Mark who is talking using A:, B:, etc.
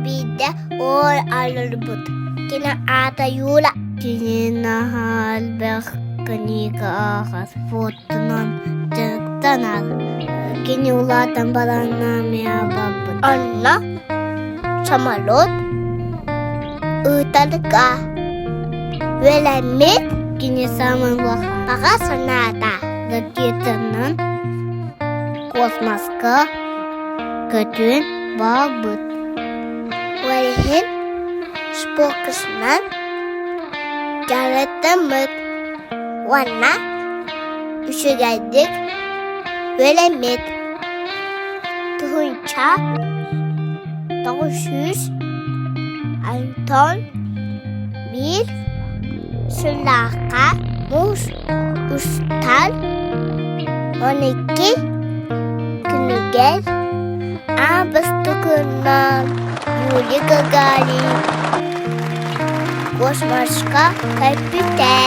A: Биирдэ уол олорбут. Кини аата Юла. Кини наһаа элбэх книга ааҕар, фотонан дьарыктанар. Кини улаатан баран армияҕа барбыт. Онно самолет ыытарга үөрэммит. Кини саамай улахан баҕа санаата ракетанан космоска көтүөн баҕарбыт. Ол иһин споркасынан дьарыктаммыт уонна үчүгэйдик үөрэммит. 1901 сыллаахха муус устар 12 күнүгэр аан бастакынан Юрий Гагарин космоска көппүтэ.